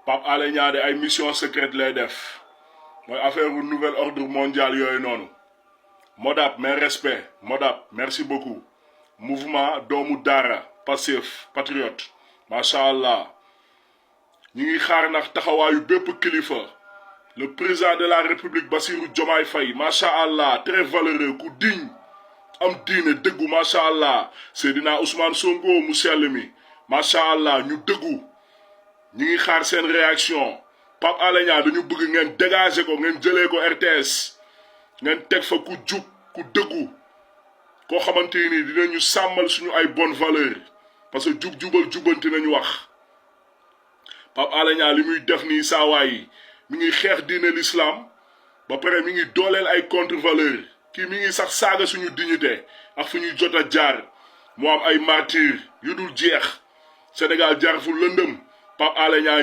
Pape Alé Niang de ay mission secrète lay def mooy affaire bu nouvel ordre mondial yooyu noonu Modap mes respects Modap merci beaucoup mouvement doomu daara Pastef patriote macha allah ñu ngi xaar nag taxawaayu bépp kilifa le président de la république Bassirou Diomaye Faye macha allah très valeureux ku digne am diine dëggu macha allah Seydina Ousmane Sonko mu sell mi macha allah ñu dëggu ñu ngi xaar seen réaction Pape Alé Niang dañu bëgg ngeen dégager ko ngeen jëlee ko RTS ngeen teg fa ku jub ku dëggu koo xamante ni dinañu sàmmal suñu ay bonne valeur parce que jubal jubanti nañu wax Pape Alé Niang li muy def nii saawaay yi mi ngi xeex diine l'islam ba pare mi ngi dooleel ay contre valeur kii mi ngi sax saaga suñu dignité ak fu ñuy jot a jaar mu am ay martyr yu dul jeex Sénégal jaar fu lëndëm Pape Alé Niang